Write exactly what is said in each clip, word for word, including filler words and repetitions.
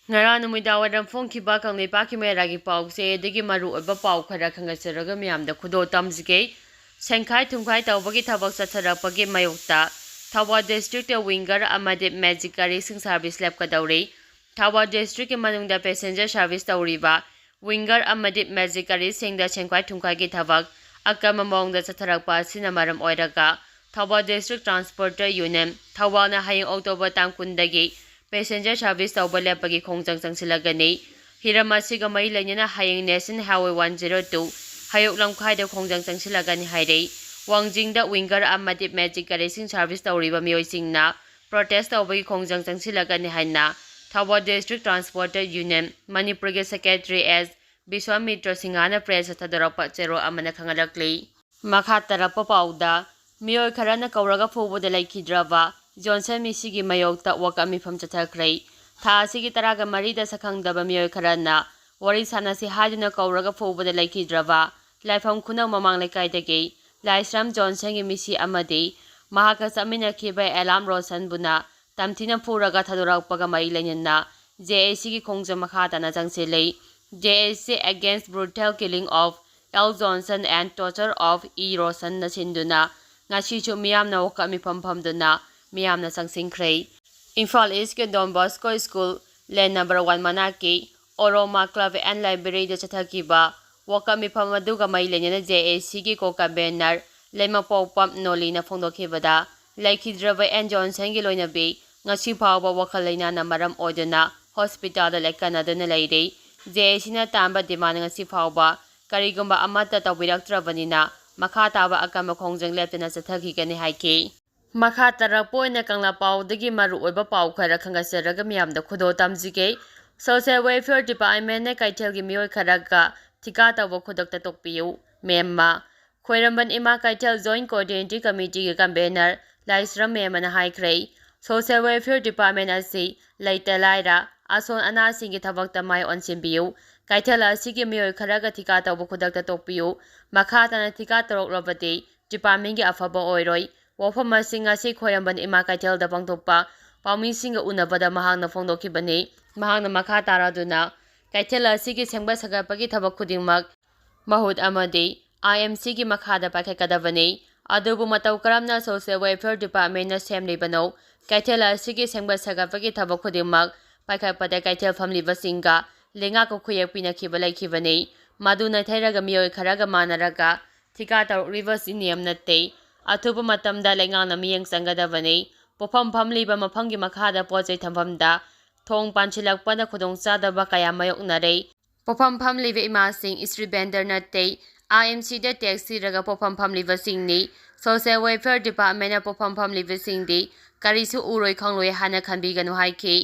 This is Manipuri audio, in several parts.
ꯉꯔꯥꯡ ꯅꯨꯃꯤꯗꯥꯡ ꯋꯥꯏꯔꯝ ꯐꯣꯡꯈꯤꯕ ꯀꯪꯂꯩꯄꯥꯛꯀꯤ ꯃꯩꯔꯥꯒꯤ ꯄꯥꯎꯁꯦ ꯑꯗꯒꯤ ꯃꯔꯨ ꯑꯣꯏꯕ ꯄꯥꯎ ꯈꯔ ꯈꯪꯒꯠꯆꯔꯒ ꯃꯌꯥꯝꯗ ꯈꯨꯗꯣꯜ ꯇꯝꯖꯒꯦ꯫ ꯁꯦꯡꯈꯥꯏ ꯊꯨꯝꯈꯥꯏ ꯇꯧꯕꯒꯤ ꯊꯕꯛ ꯆꯠꯊꯔꯛꯄꯒꯤ ꯃꯥꯌꯣꯛꯇ ꯊꯧꯕꯥꯜ ꯗꯤꯁꯇ꯭ꯔꯤꯛꯇ ꯋꯤꯡꯒꯔ ꯑꯃꯗꯤ ꯃꯦꯖꯤꯛ ꯒꯥꯔꯤꯁꯤꯡ ꯁꯥꯔꯚꯤꯁ ꯂꯦꯞꯀꯗꯧꯔꯤ꯫ ꯊꯧꯕꯥꯜ ꯗꯤꯁꯇ꯭ꯔꯤꯛꯀꯤ ꯃꯅꯨꯡꯗ ꯄꯦꯁꯦꯟꯖꯔ ꯁꯥꯔꯚꯤꯁ ꯇꯧꯔꯤꯕ ꯋꯤꯡꯒꯔ ꯑꯃꯗꯤ ꯃꯦꯖꯤꯛ ꯒꯥꯔꯤꯁꯤꯡꯗ ꯁꯦꯡꯈꯥꯏ ꯊꯨꯝꯈꯥꯏꯒꯤ ꯊꯕꯛ ꯑꯀꯟꯕ ꯃꯑꯣꯡꯗ ꯆꯠꯊꯔꯛꯄ ꯑꯁꯤꯅ ꯃꯔꯝ ꯑꯣꯏꯔꯒ ꯊꯧꯕꯥꯜ ꯗꯤꯁꯇ꯭ꯔꯤꯛ ꯇ꯭ꯔꯥꯟꯁꯄꯣꯔꯇꯔ ꯌꯨꯅꯤꯌꯟ ꯊꯧꯕꯥꯜꯅ ꯍꯌꯦꯡ ꯑꯣꯛꯇꯣꯕꯔ ꯇꯥꯡ ꯀꯨꯟꯗꯒꯤ ꯄꯦꯁꯦꯟꯖꯔ ꯁꯥꯔꯚꯤꯁ ꯇꯧꯕ ꯂꯦꯞꯄꯒꯤ ꯈꯣꯡꯖꯪ ꯆꯪꯁꯤꯜꯂꯒꯅꯤ꯫ ꯍꯤꯔꯝ ꯑꯁꯤꯒ ꯃꯔꯤ ꯂꯩꯅꯅ ꯍꯌꯦꯡ national highway one zero two ꯍꯌꯣꯛ ꯂꯝꯈꯥꯏꯗ ꯈꯣꯡꯖꯪ ꯆꯪꯁꯤꯜꯂꯒꯅꯤ ꯍꯥꯏꯔꯤ꯫ ꯋꯥꯡꯖꯤꯡꯗ ꯋꯤꯡꯒꯔ ꯑꯃꯗꯤ ꯃꯦꯖꯤꯛ ꯒꯥꯔꯤꯁꯤꯡ ꯁꯥꯔꯚꯤꯁ ꯇꯧꯔꯤꯕ ꯃꯤꯑꯣꯏꯁꯤꯡꯅ ꯄ꯭ꯔꯣꯇꯦꯁ ꯇꯧꯕꯒꯤ ꯈꯣꯡꯖꯪ ꯆꯪꯁꯤꯜꯂꯒꯅꯤ ꯍꯥꯏꯅ ꯊꯧꯕꯥꯜ ꯗꯤꯁꯇ꯭ꯔꯤꯛ ꯇ꯭ꯔꯥꯟꯁꯄꯣꯔꯇꯔ ꯌꯨꯅꯤꯌꯟ ꯃꯅꯤꯄꯨꯔꯒꯤ ꯁꯦꯀ꯭ꯔꯦꯇꯔꯤ ꯑꯦꯁ ꯕꯤꯁ꯭ꯋꯥꯃꯤꯇ꯭ꯔ ꯁꯤꯡꯍꯅ ꯄ꯭ꯔꯦꯁꯇ ꯊꯥꯗꯣꯔꯛꯄ ꯆꯦꯔꯣꯜ ꯑꯃꯅ ꯈꯪꯍꯜꯂꯛꯂꯤ꯫ ꯃꯈꯥ ꯇꯥꯔꯛꯄ ꯄꯥꯎꯗ, ꯃꯤꯑꯣꯏ ꯈꯔꯅ ꯀꯧꯔꯒ ꯐꯨꯕꯗ ꯂꯩꯈꯤꯗ꯭ꯔꯕ ꯖꯣꯟꯁꯟ ꯃꯤꯁꯤꯒꯤ ꯃꯥꯌꯣꯛꯇ ꯋꯥꯀꯠ ꯃꯤꯐꯝ ꯆꯠꯊꯈ꯭ꯔꯦ꯫ ꯊꯥ ꯑꯁꯤꯒꯤ ꯇꯔꯥꯒ ꯃꯔꯤꯗ ꯁꯛꯈꯪꯗꯕ ꯃꯤꯑꯣꯏ ꯈꯔꯅ ꯋꯥꯔꯤ ꯁꯥꯟꯅꯁꯤ ꯍꯥꯏꯗꯨꯅ ꯀꯧꯔꯒ ꯐꯨꯕꯗ ꯂꯩꯈꯤꯗ꯭ꯔꯕ ꯂꯥꯏꯐꯝ ꯈꯨꯅꯧ ꯃꯃꯥꯡ ꯂꯩꯀꯥꯏꯗꯒꯤ ꯂꯥꯏꯁ꯭ꯔꯝ ꯖꯣꯟꯁꯟꯒꯤ ꯃꯤꯁꯤ ꯑꯃꯗꯤ ꯃꯍꯥꯛꯀ ꯆꯠꯃꯤꯟꯅꯈꯤꯕ ꯑꯦꯂꯥꯝ ꯔꯣꯁꯟꯕꯨꯅ ꯇꯝꯊꯤꯅ ꯐꯨꯔꯒ ꯊꯥꯗꯣꯔꯛꯄꯒ ꯃꯔꯤ ꯂꯩꯅꯅ ꯖꯦ ꯑꯦ ꯁꯤꯒꯤ ꯈꯣꯡꯖꯪ ꯃꯈꯥ ꯇꯥꯅ ꯆꯪꯁꯤꯜꯂꯤ꯫ ꯖꯦ ꯑꯦ ꯁꯤ Against Brutal Killing of L Johnson and Torture of E ꯔꯣꯁꯟꯅ ꯁꯤꯟꯗꯨꯅ ꯉꯁꯤꯁꯨ ꯃꯤꯌꯥꯝꯅ ꯋꯥꯀꯠ ꯃꯤꯐꯝ ꯐꯝꯗꯨꯅ ꯃꯤꯌꯥꯝꯅ ꯆꯪꯁꯤꯟꯈ꯭ꯔꯦ꯫ ꯏꯝꯐꯥꯜ ꯏꯁꯀꯤ ꯗꯣꯟ ꯕꯣꯁꯀꯣ ꯁ꯭ꯀꯨꯜ ꯂꯦꯟ ꯅꯝꯕꯔ ꯋꯥꯟ ꯃꯅꯥꯛꯀꯤ ꯑꯣꯔꯣꯃꯥ ꯀ꯭ꯂꯕ ꯑꯦꯟ ꯂꯥꯏꯕ꯭ꯔꯦꯔꯤꯗ ꯆꯠꯊꯈꯤꯕ ꯋꯥꯀꯠ ꯃꯤꯐꯝ ꯑꯗꯨꯒ ꯃꯔꯤ ꯂꯩꯅꯅ ꯖꯦ ꯑꯦ ꯁꯤꯒꯤ ꯀꯣ ꯀꯟꯚꯦꯅꯔ ꯂꯩꯃꯄꯣꯛꯄꯝ ꯅꯣꯂꯤꯅ ꯐꯣꯡꯗꯣꯛꯈꯤꯕꯗ, ꯂꯩꯈꯤꯗ꯭ꯔꯕ ꯑꯦꯟ ꯖꯣꯟꯁꯟꯒꯤ ꯂꯣꯏꯅꯕꯤ ꯉꯁꯤ ꯐꯥꯎꯕ ꯋꯥꯈꯜ ꯂꯩꯅꯥꯅ ꯃꯔꯝ ꯑꯣꯏꯗꯨꯅ ꯍꯣꯁꯄꯤꯇꯥꯜꯗ ꯂꯥꯏꯀꯠꯅꯗꯨꯅ ꯂꯩꯔꯤ꯫ ꯖꯦ ꯑꯦ ꯁꯤꯅ ꯇꯥꯟꯕ ꯗꯤꯃꯥꯟ ꯉꯁꯤ ꯐꯥꯎꯕ ꯀꯔꯤꯒꯨꯝꯕ ꯑꯃꯠꯇ ꯇꯧꯕꯤꯔꯛꯇ꯭ꯔꯕꯅꯤꯅ ꯃꯈꯥ ꯇꯥꯕ ꯑꯀꯟꯕ ꯈꯣꯡꯖꯪ ꯂꯦꯞꯇꯅ ꯆꯠꯊꯈꯤꯒꯅꯤ ꯍꯥꯏꯈꯤ꯫ ꯃꯈꯥ ꯇꯥꯔꯛꯄ ꯑꯣꯏꯅ ꯀꯪꯂꯥ ꯄꯥꯎꯗꯒꯤ ꯃꯔꯨꯑꯣꯏꯕ ꯄꯥꯎ ꯈꯔ ꯈꯪꯒꯠꯆꯔꯒ ꯃꯤꯌꯥꯝꯗ ꯈꯨꯗꯣꯜ ꯇꯝꯖꯒꯦ꯫ Social Welfare Departmentꯅ ꯀꯩꯊꯦꯜꯒꯤ ꯃꯤꯑꯣꯏ ꯈꯔꯒ ꯊꯤꯀꯥ ꯇꯧꯕ ꯈꯨꯗꯛꯇ ꯇꯣꯛꯄꯤꯌꯨ꯫ ꯃꯦꯝꯃ ꯈꯣꯏꯔꯝꯕꯟ ꯏꯃꯥ ꯀꯩꯊꯦꯜ Joint Coordinating Committeeꯒꯤ ꯀꯟꯚꯦꯅꯔ ꯂꯥꯏꯁ꯭ꯔꯝ ꯃꯦꯝꯃꯅ ꯍꯥꯏꯈ꯭ꯔꯦ, Social Welfare Department ꯑꯁꯤ ꯂꯩꯇ ꯂꯥꯏꯔ, ꯑꯁꯣꯟ ꯑꯅꯥꯁꯤꯡꯒꯤ ꯊꯕꯛꯇ ꯃꯥꯏ ꯑꯣꯟꯁꯤꯟꯕꯤꯌꯨ꯫ ꯀꯩꯊꯦꯜ ꯑꯁꯤꯒꯤ ꯃꯤꯑꯣꯏ ꯈꯔꯒ ꯊꯤꯀꯥ ꯇꯧꯕ ꯈꯨꯗꯛꯇ ꯇꯣꯛꯄꯤꯌꯨ꯫ ꯃꯈꯥ ꯇꯥꯅ ꯊꯤꯀꯥ ꯇꯧꯔꯛꯂꯕꯗꯤ departmentꯀꯤ ꯑꯐꯕ ꯑꯣꯏꯔꯣꯏ꯫ ꯋꯥꯐꯝ ꯑꯁꯤ ꯉꯁꯤ ꯈꯣꯏꯔꯝꯕꯟ ꯏꯃꯥ ꯀꯩꯊꯦꯜꯗ ꯄꯥꯡꯊꯣꯛꯄ ꯄꯥꯎꯃꯤꯁꯤꯡꯒ ꯎꯅꯕꯗ ꯃꯍꯥꯛꯅ ꯐꯣꯡꯗꯣꯛꯈꯤꯕꯅꯤ꯫ ꯃꯍꯥꯛꯅ ꯃꯈꯥ ꯇꯥꯔꯗꯨꯅ ꯀꯩꯊꯦꯜ ꯑꯁꯤꯒꯤ ꯁꯦꯝꯒꯠ ꯁꯥꯒꯠꯄꯒꯤ ꯊꯕꯛ ꯈꯨꯗꯤꯡꯃꯛ ꯃꯍꯨꯠ ꯑꯃꯗꯤ ꯑꯥꯏ ꯑꯦꯝ ꯁꯤꯒꯤ ꯃꯈꯥꯗ ꯄꯥꯏꯈꯠꯀꯗꯕꯅꯤ꯫ ꯑꯗꯨꯕꯨ ꯃꯇꯧ ꯀꯔꯝꯅ Social Welfare Departmentꯅ ꯁꯦꯝꯂꯤꯕꯅꯣ? ꯀꯩꯊꯦꯜ ꯑꯁꯤꯒꯤ ꯁꯦꯝꯒꯠ ꯁꯥꯒꯠꯄꯒꯤ ꯊꯕꯛ ꯈꯨꯗꯤꯡꯃꯛ ꯄꯥꯏꯈꯠꯄꯗ ꯀꯩꯊꯦꯜ ꯐꯝꯂꯤꯕꯁꯤꯡꯒ ꯂꯩꯉꯥꯛꯀ ꯈꯨꯌꯦꯛ ꯄꯤꯅꯈꯤꯕ ꯂꯩꯈꯤꯕꯅꯤ꯫ ꯃꯗꯨ ꯅꯩꯊꯩꯔꯒ ꯃꯤꯑꯣꯏ ꯈꯔꯒ ꯃꯥꯟꯅꯔꯒ ꯊꯤꯀꯥ ꯇꯧꯔꯛꯂꯤꯕꯁꯤ ꯅꯤꯌꯝ ꯅꯠꯇꯦ꯫ ꯑꯊꯨꯕ ꯃꯇꯝꯗ ꯂꯩꯉꯥꯛꯅ ꯃꯤꯠꯌꯦꯡ ꯆꯪꯒꯗꯕꯅꯤ꯫ ꯄꯣꯠꯐꯝ ꯐꯝꯂꯤꯕ ꯃꯐꯝꯒꯤ ꯃꯈꯥꯗ ꯄꯣꯠ ꯆꯩ ꯊꯝꯐꯝꯗ ꯊꯣꯡ ꯄꯥꯟꯁꯤꯜꯂꯛꯄꯅ ꯈꯨꯗꯣꯡꯆꯥꯗꯕ ꯀꯌꯥ ꯃꯥꯌꯣꯛꯅꯔꯦ꯫ ꯄꯣꯠꯐꯝ ꯐꯝꯂꯤꯕ ꯏꯃꯥꯁꯤꯡ, street vendor ꯅꯠꯇꯦ, ꯑꯥꯏ ꯑꯦꯝ ꯁꯤꯗ tax ꯊꯤꯔꯒ ꯄꯣꯠꯐꯝ ꯐꯝꯂꯤꯕꯁꯤꯡꯅꯤ꯫ Social Welfare Departmentꯅ ꯄꯣꯠꯐꯝ ꯐꯝꯂꯤꯕꯁꯤꯡꯗꯤ ꯀꯔꯤꯁꯨ ꯎꯔꯣꯏ ꯈꯪꯂꯣꯏ ꯍꯥꯏꯅ ꯈꯟꯕꯤꯒꯅꯨ ꯍꯥꯏꯈꯤ꯫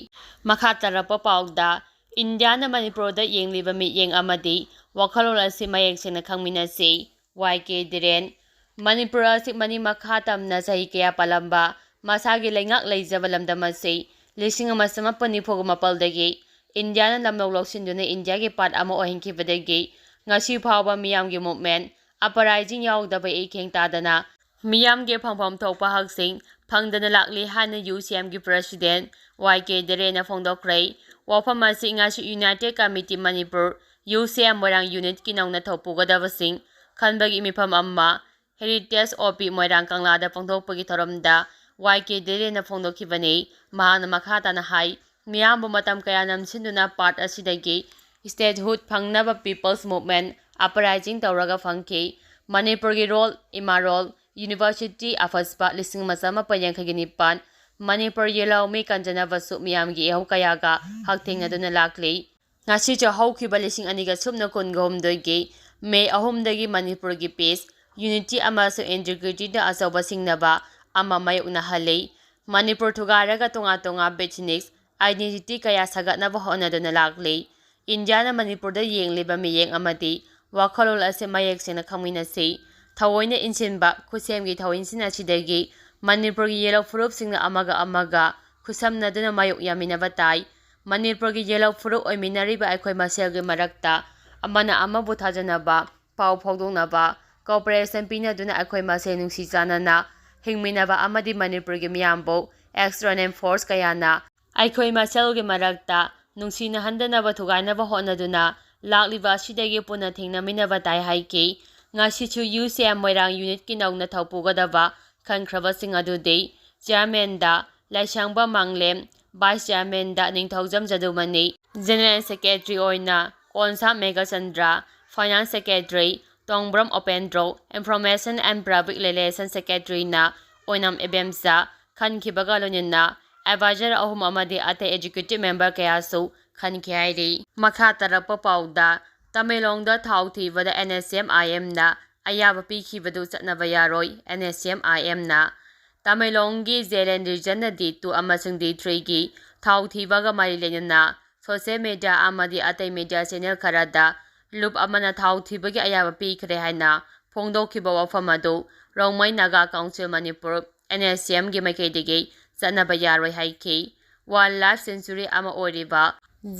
ꯃꯈꯥ ꯇꯥꯔꯛꯄ ꯄꯥꯎꯗ, ꯏꯟꯗꯤꯌꯥꯅ ꯃꯅꯤꯄꯨꯔꯗ ꯌꯦꯡꯂꯤꯕ ꯃꯤꯠꯌꯦꯡ ꯑꯃꯗꯤ ꯋꯥꯈꯜꯂꯣꯟ ꯑꯁꯤ ꯃꯌꯦꯛ ꯁꯦꯡꯅ ꯈꯪꯃꯤꯟꯅꯁꯤ꯫ ꯋꯥꯏ ꯀꯦ ꯙꯤꯔꯦꯟ꯫ ꯃꯅꯤꯄꯨꯔ ꯑꯁꯤ ꯃꯅꯤꯡ ꯃꯈꯥ ꯇꯝꯅ ꯆꯍꯤ ꯀꯌꯥ ꯄꯥꯜꯂꯝꯕ ꯃꯁꯥꯒꯤ ꯂꯩꯉꯥꯛ ꯂꯩꯖꯕ ꯂꯝꯗꯝ ꯑꯁꯤ ꯂꯤꯁꯤꯡ ꯑꯃ ꯆꯃꯥꯄꯟ ꯅꯤꯐꯨꯒ ꯃꯥꯄꯜꯗꯒꯤ ꯏꯟꯗꯤꯌꯥꯅ ꯂꯝꯂꯧ ꯂꯧꯁꯤꯟꯗꯨꯅ ꯏꯟꯗꯤꯌꯥꯒꯤ part ꯑꯃ ꯑꯣꯏꯍꯟꯈꯤꯕꯗꯒꯤ ꯉꯁꯤ ꯐꯥꯎꯕ ꯃꯤꯌꯥꯝꯒꯤ movement, uprising ꯌꯥꯎꯗꯕ ꯏꯈꯦꯡ ꯇꯥꯗꯅ ꯃꯤꯌꯥꯝꯒꯤ ꯐꯪꯐꯝ ꯊꯣꯛꯄ ꯍꯛꯁꯤꯡ ꯐꯪꯗꯅ ꯂꯥꯛꯂꯤ ꯍꯥꯏꯅ ꯌꯨ ꯁꯤ ꯑꯦꯝꯒꯤ president ꯋꯥꯏ ꯀꯦ ꯙꯤꯔꯦꯟꯅ ꯐꯣꯡꯗꯣꯛꯈ꯭ꯔꯦ꯫ ꯋꯥꯐꯝ ꯑꯁꯤ ꯉꯁꯤ United Committee ꯃꯅꯤꯄꯨꯔ, ꯌꯨ ꯁꯤ ꯑꯦꯝ ꯃꯣꯏꯔꯥꯡ unitꯀꯤ ꯅꯧꯅ ꯊꯧꯄꯨꯒꯗꯕꯁꯤꯡ ꯈꯟꯕꯒꯤ ꯃꯤꯐꯝ ꯑꯃ Heritage O P ꯃꯣꯏꯔꯥꯡ ꯀꯪꯂꯥꯗ ꯄꯥꯡꯊꯣꯛꯄꯒꯤ ꯊꯧꯔꯝꯗ ꯋꯥꯏ ꯀꯦ ꯙꯤꯔꯦꯟꯅ ꯐꯣꯡꯗꯣꯛꯈꯤꯕꯅꯤ꯫ ꯃꯍꯥꯛꯅ ꯃꯈꯥ ꯇꯥꯅ ꯍꯥꯏ, ꯃꯤꯌꯥꯝꯕꯨ ꯃꯇꯝ ꯀꯌꯥ ꯅꯝꯁꯤꯟꯗꯨꯅ part ꯑꯁꯤꯗꯒꯤ statehood ꯐꯪꯅꯕ people's movement, uprising ꯇꯧꯔꯒ ꯐꯪꯈꯤ꯫ ꯃꯅꯤꯄꯨꯔꯒꯤ ꯔꯣꯜ, ꯏꯃꯥ ꯔꯣꯜ, university ꯑꯐꯁꯄ ꯂꯤꯁꯤꯡ ꯑꯃ ꯆꯃꯥꯄꯟ ꯌꯥꯡꯈꯩꯒ ꯅꯤꯄꯥꯟ, ꯃꯅꯤꯄꯨꯔ ꯌꯦꯜꯍꯧꯃꯤ ꯀꯟꯖꯅꯕꯁꯨ ꯃꯤꯌꯥꯝꯒꯤ ꯏꯍꯧ ꯀꯌꯥꯒ ꯍꯛꯊꯦꯡꯅꯗꯨꯅ ꯂꯥꯛꯂꯤ꯫ ꯉꯁꯤꯁꯨ ꯍꯧꯈꯤꯕ ꯂꯤꯁꯤꯡ ꯑꯅꯤꯒ ꯁꯨꯞꯅ ꯀꯨꯟꯒ ꯍꯨꯝꯗꯣꯏꯒꯤ ꯃꯦ ꯑꯍꯨꯝꯗꯒꯤ ꯃꯅꯤꯄꯨꯔꯒꯤ peace, unity ꯑꯃꯁꯨꯡ integrityꯗ ꯑꯆꯧꯕ ꯁꯤꯡꯅꯕ ꯑꯃ ꯃꯥꯌꯣꯛꯅꯍꯜꯂꯤ꯫ ꯃꯅꯤꯄꯨꯔ ꯊꯨꯒꯥꯏꯔꯒ ꯇꯣꯉꯥꯟ ꯇꯣꯉꯥꯟꯕ ethnics, identity ꯀꯌꯥ ꯁꯥꯒꯠꯅꯕ ꯍꯣꯠꯅꯗꯨꯅ ꯂꯥꯛꯂꯤ꯫ ꯏꯟꯗꯤꯌꯥꯅ ꯃꯅꯤꯄꯨꯔꯗ ꯌꯦꯡꯂꯤꯕ ꯃꯤꯠꯌꯦꯡ ꯑꯃꯗꯤ ꯋꯥꯈꯜꯂꯣꯟ ꯑꯁꯤ ꯃꯌꯦꯛ ꯁꯦꯡꯅ ꯈꯪꯃꯤꯟꯅꯁꯤ꯫ ꯊꯑꯣꯏꯅ ꯏꯟꯁꯤꯟꯕ ꯈꯨꯠꯁꯦꯝꯒꯤ ꯊꯧꯑꯣꯡꯁꯤꯡ ꯑꯁꯤꯗꯒꯤ ꯃꯅꯤꯄꯨꯔꯒꯤ ꯌꯦꯜꯍꯧ ꯐꯨꯔꯨꯞꯁꯤꯡꯅ ꯑꯃꯒ ꯑꯃꯒ ꯈꯨꯠꯁꯝꯅꯗꯨꯅ ꯃꯥꯌꯣꯛ ꯌꯥꯃꯤꯟꯅꯕ ꯇꯥꯏ꯫ ꯃꯅꯤꯄꯨꯔꯒꯤ ꯌꯦꯜꯍꯧ ꯐꯨꯔꯨꯞ ꯑꯣꯏꯃꯤꯟꯅꯔꯤꯕ ꯑꯩꯈꯣꯏ ꯃꯁꯦꯜꯒꯤ ꯃꯔꯛꯇ ꯑꯃꯅ ꯑꯃꯕꯨ ꯊꯥꯖꯅꯕ, ꯄꯥꯎ ꯐꯥꯎꯗꯣꯛꯅꯕ, cooperation ꯄꯤꯅꯗꯨꯅ ꯑꯩꯈꯣꯏ ꯃꯁꯦꯜ ꯅꯨꯡꯁꯤ ꯆꯥꯟꯅꯅ ꯍꯤꯡꯃꯤꯟꯅꯕ ꯑꯃꯗꯤ ꯃꯅꯤꯄꯨꯔꯒꯤ ꯃꯤꯌꯥꯝꯕꯨ ꯑꯦꯛꯁꯇꯔꯅꯦꯜ ꯐꯣꯔꯁ ꯀꯌꯥꯅ ꯑꯩꯈꯣꯏ ꯃꯁꯦꯜꯒꯤ ꯃꯔꯛꯇ ꯅꯨꯡꯁꯤꯅꯍꯟꯗꯅꯕ ꯊꯨꯒꯥꯏꯅꯕ ꯍꯣꯠꯅꯗꯨꯅ ꯂꯥꯛꯂꯤꯕ ꯑꯁꯤꯗꯒꯤ ꯄꯨꯟꯅ ꯊꯦꯡꯅꯃꯤꯟꯅꯕ ꯇꯥꯏ ꯍꯥꯏꯈꯤ꯫ ꯉꯁꯤꯁꯨ ꯌꯨ ꯁꯤ ꯑꯦꯝ ꯃꯣꯏꯔꯥꯡ ꯌꯨꯅꯤꯠꯀꯤ ꯅꯧꯅ ꯊꯧꯄꯨꯒꯗꯕ ꯈꯟꯈ꯭ꯔꯕꯁꯤꯡ ꯑꯗꯨꯗꯤ ꯆꯤꯌꯥꯔꯃꯦꯟꯗ ꯂꯥꯏꯁꯥꯡꯕ ꯃꯥꯡꯂꯦꯝ, ꯚꯥꯏꯁ ꯆꯤꯌꯥꯔꯃꯦꯟꯗ ꯅꯤꯡꯊꯧꯖꯝ ꯖꯗꯨꯃꯅꯤ, ꯖꯦꯅꯔꯦꯜ ꯁꯦꯀ꯭ꯔꯦꯇꯔꯤ ꯑꯣꯏꯅ Konsa Meghachandra, finance secretary Tongbram Upendro, information and public relation ꯁꯦꯀ꯭ꯔꯦꯇꯔꯤꯅ ꯑꯣꯏꯅꯝ ꯏꯕꯦꯝꯆꯥ ꯈꯟꯈꯤꯕꯒ ꯂꯣꯏꯅꯅ ꯑꯦꯗꯚꯥꯏꯖꯔ ꯑꯍꯨꯝ ꯑꯃꯗꯤ ꯑꯇꯩ ꯑꯦꯛꯖꯤꯀ꯭ꯌꯨꯇꯤꯚ ꯃꯦꯝꯕꯔ ꯀꯌꯥꯁꯨ ꯈꯟꯈꯤ ꯍꯥꯏꯔꯤ꯫ ꯃꯈꯥ ꯇꯥꯔꯛꯄ ꯄꯥꯎꯗ, ꯇꯃꯦꯡꯂꯣꯡꯗ ꯊꯥꯎ ꯊꯤꯕꯗ ꯑꯦꯟ ꯑꯦꯁ ꯁꯤ ꯑꯦꯝ ꯑꯥꯏ ꯑꯦꯝꯅ ꯑꯌꯥꯕ ꯄꯤꯈꯤꯕꯗꯨ ꯆꯠꯅꯕ ꯌꯥꯔꯣꯏ꯫ ꯑꯦꯟ ꯑꯦꯁ ꯁꯤ ꯑꯦꯝ ꯑꯥꯏ ꯑꯦꯝꯅ ꯇꯃꯦꯡꯂꯣꯡꯒꯤ ꯖꯦꯂꯦꯟ ꯔꯤꯖꯟꯗ ꯗꯤ ꯇꯨ ꯑꯃꯁꯨꯡ ꯗꯤ ꯊ꯭ꯔꯤꯒꯤ ꯊꯥꯎ ꯊꯤꯕꯒ ꯃꯔꯤ ꯂꯩꯅꯅ ꯁꯣꯁꯤꯌꯦꯜ ꯃꯤꯗꯤꯌꯥ ꯑꯃꯗꯤ ꯑꯇꯩ ꯃꯤꯗꯤꯌꯥ ꯆꯦꯅꯦꯜ ꯈꯔꯗ ꯂꯨꯞ ꯑꯃꯅ ꯊꯥꯎ ꯊꯤꯕꯒꯤ ꯑꯌꯥꯕ ꯄꯤꯈ꯭ꯔꯦ ꯍꯥꯏꯅ ꯐꯣꯡꯗꯣꯛꯈꯤꯕ ꯋꯥꯐꯝ ꯑꯗꯨ Rongmei Naga council Manipur, N S C ꯑꯦꯝꯒꯤ ꯃꯥꯏꯀꯩꯗꯒꯤ ꯆꯠꯅꯕ ꯌꯥꯔꯣꯏ ꯍꯥꯏꯈꯤ꯫ ꯋꯥꯏꯜ ꯂꯥꯏꯐ ꯁꯦꯟꯆꯨꯔꯤ ꯑꯃ ꯑꯣꯏꯔꯤꯕ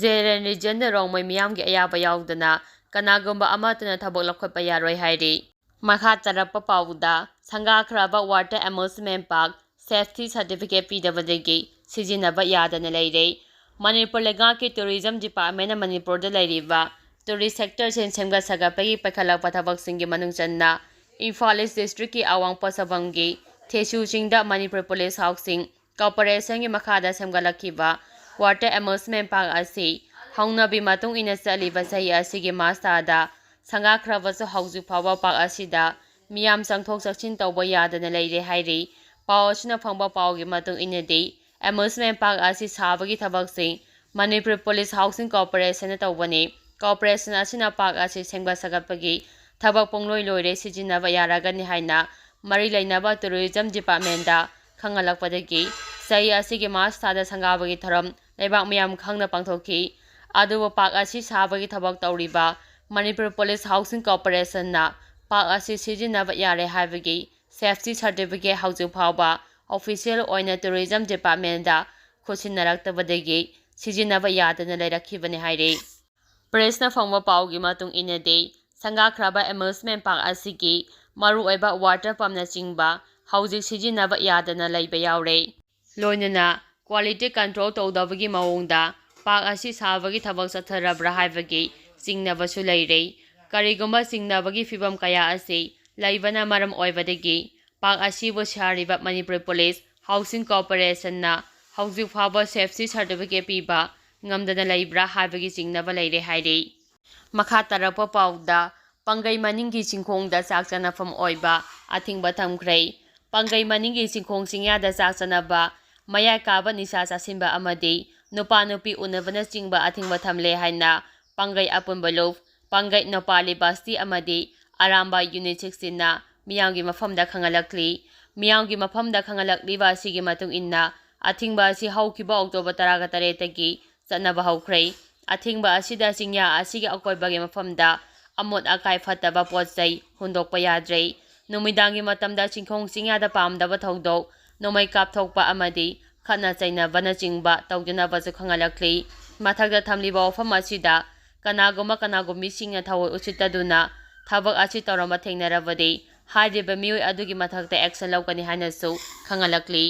ꯖꯦꯂꯦꯟ ꯔꯤꯖꯟꯗ ꯔꯣꯡꯃꯩ ꯃꯤꯌꯥꯝꯒꯤ ꯑꯌꯥꯕ ꯌꯥꯎꯗꯅ ꯀꯅꯥꯒꯨꯝꯕ ꯑꯃꯠꯇꯅ ꯊꯕꯛ ꯂꯧꯈꯠꯄ ꯌꯥꯔꯣꯏ ꯍꯥꯏꯔꯤ꯫ ꯃꯈꯥ ꯇꯥꯔꯛꯄ ꯄꯥꯎꯗ, ꯁꯪꯒꯥꯈ꯭ꯔꯕ water amusement park safety certificate ꯄꯤꯗꯕꯗꯒꯤ ꯁꯤꯖꯤꯟꯅꯕ ꯌꯥꯗꯅ ꯂꯩꯔꯦ꯫ ꯃꯅꯤꯄꯨꯔ ꯂꯩꯉꯥꯛꯀꯤ ꯇꯨꯔꯤꯖꯝ ꯗꯤꯄꯥꯔꯠꯃꯦꯟꯅ ꯃꯅꯤꯄꯨꯔꯗ ꯂꯩꯔꯤꯕ ꯇꯨꯔꯤꯁ ꯁꯦꯛꯇꯔꯁꯤꯡ ꯁꯦꯝꯒꯠ ꯁꯥꯒꯠꯄꯒꯤ ꯄꯥꯏꯈꯠꯂꯛꯄ ꯊꯕꯛꯁꯤꯡꯒꯤ ꯃꯅꯨꯡ ꯆꯟꯅ ꯏꯝꯐꯥꯜ ꯏꯁ ꯗꯤꯁꯇ꯭ꯔꯤꯛꯀꯤ ꯑꯋꯥꯡ ꯄꯣꯠꯁꯧꯕꯝꯒꯤ ꯊꯦꯁꯨ ꯆꯤꯡꯗ ꯃꯅꯤꯄꯨꯔ ꯄꯨꯂꯤꯁ ꯍꯥꯎꯁꯤꯡ ꯀꯣꯔꯄꯣꯔꯦꯁꯟꯒꯤ ꯃꯈꯥꯗ ꯁꯦꯝꯒꯠꯂꯛꯈꯤꯕ ꯋꯥꯇꯔ ꯑꯦꯃ꯭ꯌꯨꯖꯃꯦꯟ ꯄꯥꯔꯛ ꯑꯁꯤ ꯍꯧꯅꯕꯤ ꯃꯇꯨꯡ ꯏꯟꯅ ꯆꯠꯂꯤꯕ ꯆꯍꯤ ꯑꯁꯤꯒꯤ ꯃꯥꯔꯆ ꯊꯥꯗ ꯁꯪꯒꯥꯈ꯭ꯔꯕꯁꯨ ꯍꯧꯖꯤꯛ ꯐꯥꯎꯕ ꯄꯥꯔꯛ ꯑꯁꯤꯗ ꯃꯤꯌꯥꯝ ꯆꯪꯊꯣꯛ ꯆꯪꯁꯤꯟ ꯇꯧꯕ ꯌꯥꯗꯅ ꯂꯩꯔꯦ ꯍꯥꯏꯔꯤ꯫ ꯄꯥꯎ ꯑꯁꯤꯅ ꯐꯪꯕ ꯄꯥꯎꯒꯤ ꯃꯇꯨꯡ ꯏꯟꯅꯗꯤ, ꯑꯦꯃ꯭ꯌꯨꯖꯃꯦꯟ ꯄꯥꯔꯛ ꯑꯁꯤ ꯁꯥꯕꯒꯤ ꯊꯕꯛꯁꯤꯡ ꯃꯅꯤꯄꯨꯔ ꯄꯨꯂꯤꯁ ꯍꯥꯎꯁꯤꯡ ꯀꯣꯔꯄꯣꯔꯦꯁꯟꯅ ꯇꯧꯕꯅꯤ꯫ ꯀꯣꯔꯄꯣꯔꯦꯁꯟ ꯑꯁꯤꯅ ꯄꯥꯔꯛ ꯑꯁꯤ ꯁꯦꯝꯒꯠ ꯁꯥꯒꯠꯄꯒꯤ ꯊꯕꯛ ꯄꯨꯡꯂꯣꯏ ꯂꯣꯏꯔꯦ, ꯁꯤꯖꯤꯟꯅꯕ ꯌꯥꯔꯒꯅꯤ ꯍꯥꯏꯅ ꯃꯔꯤ ꯂꯩꯅꯕ ꯇꯨꯔꯤꯖꯝ ꯗꯤꯄꯥꯔꯠꯃꯦꯟꯗ ꯈꯪꯍꯜꯂꯛꯄꯗꯒꯤ, ꯆꯍꯤ ꯑꯁꯤꯒꯤ ꯃꯥꯔꯆ ꯊꯥꯗ ꯁꯪꯒꯥꯕꯒꯤ ꯊꯧꯔꯝ ꯂꯩꯕꯥꯛ ꯃꯤꯌꯥꯝ ꯈꯪꯅ ꯄꯥꯡꯊꯣꯛꯈꯤ꯫ ꯑꯗꯨꯕꯨ ꯄꯥꯔꯛ ꯑꯁꯤ ꯁꯥꯕꯒꯤ ꯊꯕꯛ ꯇꯧꯔꯤꯕ ꯃꯅꯤꯄꯨꯔ ꯄꯨꯂꯤꯁ ꯍꯥꯎꯁꯤꯡ ꯀꯣꯔꯄꯣꯔꯦꯁꯟꯅ ꯄꯥꯔꯛ ꯑꯁꯤ ꯁꯤꯖꯤꯟꯅꯕ ꯌꯥꯔꯦ ꯍꯥꯏꯕꯒꯤ ꯁꯦꯐꯇꯤ ꯁꯥꯔꯇꯤꯐꯤꯀꯦꯠ ꯍꯧꯖꯤꯛ ꯐꯥꯎꯕ ꯑꯣꯐꯤꯁꯤꯌꯦꯜ ꯑꯣꯏꯅ ꯇꯨꯔꯤꯖꯝ ꯗꯤꯄꯥꯔꯠꯃꯦꯟꯗ ꯈꯨꯠꯁꯤꯟꯅꯔꯛꯇꯕꯗꯒꯤ ꯁꯤꯖꯤꯟꯅꯕ ꯌꯥꯗꯅ ꯂꯩꯔꯛꯈꯤꯕꯅꯤ ꯍꯥꯏꯔꯤ꯫ ꯄ꯭ꯔꯦꯁꯅ ꯐꯪꯕ ꯄꯥꯎꯒꯤ ꯃꯇꯨꯡ ꯏꯟꯅꯗꯤ, ꯁꯪꯒꯥꯈ꯭ꯔꯕ ꯑꯦꯃ꯭ꯌꯨꯖꯃꯦꯟ ꯄꯥꯔꯛ ꯑꯁꯤꯒꯤ ꯃꯔꯨꯑꯣꯏꯕ ꯋꯥꯇꯔ ꯄꯝꯅꯆꯤꯡꯕ ꯍꯧꯖꯤꯛ ꯁꯤꯖꯤꯟꯅꯕ ꯌꯥꯗꯅ ꯂꯩꯕ ꯌꯥꯎꯔꯦ꯫ ꯂꯣꯏꯅꯅ quality control ꯇꯧꯗꯕꯒꯤ ꯃꯑꯣꯡꯗ park ꯑꯁꯤ ꯁꯥꯕꯒꯤ ꯊꯕꯛ ꯆꯠꯊꯔꯕ꯭ꯔꯥ ꯍꯥꯏꯕꯒꯤ ꯆꯤꯡꯅꯕꯁꯨ ꯂꯩꯔꯦ꯫ ꯀꯔꯤꯒꯨꯝꯕ ꯆꯤꯡꯅꯕꯒꯤ ꯐꯤꯕꯝ ꯀꯌꯥ ꯑꯁꯤ ꯂꯩꯕꯅ ꯃꯔꯝ ꯑꯣꯏꯕꯗꯒꯤ park ꯑꯁꯤꯕꯨ ꯁꯥꯔꯤꯕ ꯃꯅꯤꯄꯨꯔ ꯄꯨꯂꯤꯁ ꯍꯥꯎꯁꯤꯡ ꯀꯣꯔꯄꯣꯔꯦꯁꯟꯅ ꯍꯧꯖꯤꯛ ꯐꯥꯎꯕ safety certificate ꯄꯤꯕ ꯉꯝꯗꯅ ꯂꯩꯕ꯭ꯔꯥ ꯍꯥꯏꯕꯒꯤ ꯆꯤꯡꯅꯕ ꯂꯩꯔꯦ ꯍꯥꯏꯔꯤ꯫ ꯃꯈꯥ ꯇꯥꯔꯛꯄ ꯄꯥꯎꯗ, ꯄꯥꯡꯒꯩ ꯃꯅꯤꯡꯒꯤ ꯆꯤꯡꯈꯣꯡꯗ ꯆꯥꯛ ꯆꯥꯅꯐꯝ ꯑꯣꯏꯕ ꯑꯊꯤꯡꯕ ꯊꯝꯈ꯭ꯔꯦ꯫ ꯄꯥꯡꯒꯩ ꯃꯅꯤꯡꯒꯤ ꯆꯤꯡꯈꯣꯡ ꯆꯤꯡꯌꯥꯗ ꯆꯥꯛ ꯆꯥꯅꯕ, ꯃꯌꯥꯏ ꯀꯥꯕ ꯅꯤꯁꯥ ꯆꯥꯁꯤꯟꯕ ꯑꯃꯗꯤ ꯅꯨꯄꯥ ꯅꯨꯄꯤ ꯎꯅꯕꯅꯆꯤꯡꯕ ꯑꯊꯤꯡꯕ ꯊꯝꯂꯦ ꯍꯥꯏꯅ ꯄꯥꯡꯒꯩ ꯑꯄꯨꯟꯕ ꯂꯨꯞ, ꯄꯥꯡꯒꯩ ꯅꯣꯄꯥꯂꯤ ꯕꯁꯇꯤ ꯑꯃꯗꯤ ꯑꯔꯥꯝꯕꯥꯏ ꯌꯨꯅꯤꯠ ꯁꯤꯛꯁꯇꯤꯟꯅ ꯃꯤꯌꯥꯝꯒꯤ ꯃꯐꯝꯗ ꯈꯪꯍꯜꯂꯛꯂꯤ꯫ ꯃꯤꯌꯥꯝꯒꯤ ꯃꯐꯝꯗ ꯈꯪꯍꯜꯂꯛꯂꯤꯕ ꯑꯁꯤꯒꯤ ꯃꯇꯨꯡ ꯏꯟꯅ, ꯑꯊꯤꯡꯕ ꯑꯁꯤ ꯍꯧꯈꯤꯕ ꯑꯣꯛꯇꯣꯕꯔ ꯇꯔꯥꯒ ꯇꯔꯦꯠꯇꯒꯤ ꯆꯠꯅꯕ ꯍꯧꯈ꯭ꯔꯦ꯫ ꯑꯊꯤꯡꯕ ꯑꯁꯤꯗ ꯆꯤꯡꯌꯥ ꯑꯁꯤꯒꯤ ꯑꯀꯣꯏꯕꯒꯤ ꯃꯐꯝꯗ ꯑꯃꯣꯠ ꯑꯀꯥꯏ ꯐꯠꯇꯕ ꯄꯣꯠ ꯆꯩ ꯍꯨꯟꯗꯣꯛꯄ ꯌꯥꯗ꯭ꯔꯦ꯫ ꯅꯨꯃꯤꯗꯥꯡꯒꯤ ꯃꯇꯝꯗ ꯆꯤꯡꯈꯣꯡ ꯆꯤꯡꯌꯥꯗ ꯄꯥꯝꯗꯕ ꯊꯧꯗꯣꯛ, ꯅꯣꯡꯃꯩ ꯀꯥꯞꯊꯣꯛꯄ ꯑꯃꯗꯤ ꯈꯠꯅ ꯆꯩꯅꯕꯅꯆꯤꯡꯕ ꯇꯧꯗꯅꯕꯁꯨ ꯈꯪꯍꯜꯂꯛꯂꯤ꯫ ꯃꯊꯛꯇ ꯊꯝꯂꯤꯕ ꯋꯥꯐꯝ ꯑꯁꯤꯗ ꯀꯅꯥꯒꯨꯝꯕ ꯀꯅꯥꯒꯨꯝꯕꯤꯁꯤꯡꯅ ꯊꯑꯣꯏ ꯎꯁꯤꯠꯇꯗꯨꯅ ꯊꯕꯛ ꯑꯁꯤ ꯇꯧꯔꯝꯕ ꯊꯦꯡꯅꯔꯕꯗꯤ, ꯍꯥꯏꯔꯤꯕ ꯃꯤꯑꯣꯏ ꯑꯗꯨꯒꯤ ꯃꯊꯛꯇ action ꯂꯧꯒꯅꯤ ꯍꯥꯏꯅꯁꯨ ꯈꯪꯍꯜꯂꯛꯂꯤ꯫